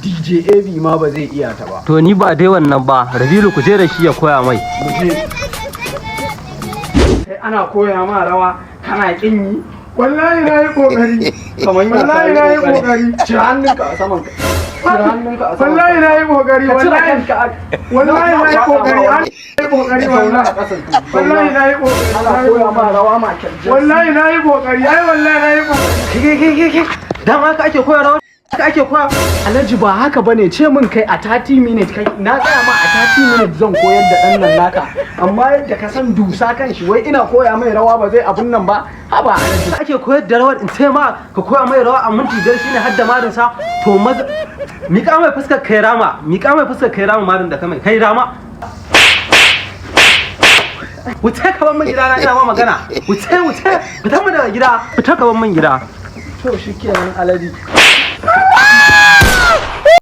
DJ AB ma ba zai iya ta ba. To ni ba dai wannan ba, Rabilu, ku je da shi ya koya mai. Mu je. Kai, ana koya ma rawa kana kin yi. Wallahi na yi kokari. Kamar ya. Wallahi na yi kokari. Cire hannunka a saman ka. Cire hannunka a saman. Wallahi na yi kokari. Ka cire Wallahi. kanka a Wallahi na yi kokari, an yi kokari. Zauna a Wallahi. ƙasan. Wallahi na yi kokari. Ana koya ma rawa Michael Jackson. Wallahi na yi kokari, ai wallahi na yi kokari. Kai, kai, kai, kai, dan haka ake koya rawa? Haka ake koya? Alhaji, ba haka bane. Ce min kai a 30 minutes. Kai, na tsaya ma a 30 minutes zan koyar da ɗan nan naka, amma yadda ka san dusa kan shi, wai ina koya mai rawa ba zai abun nan ba. Haba Alhaji. Haka ake koyar da rawar? In ce ma ka koya mai rawa a minti 5, shine har da marin sa. To maza miƙa mai fuskar, kai rama, miƙa mai fuskar, kai rama marin da ka mai, kai rama. Wuce ka bar min gida na, ina ma magana. Wuce, wuce, fita mu daga gida, fita ka bar min gida. To shikenan, Alhaji.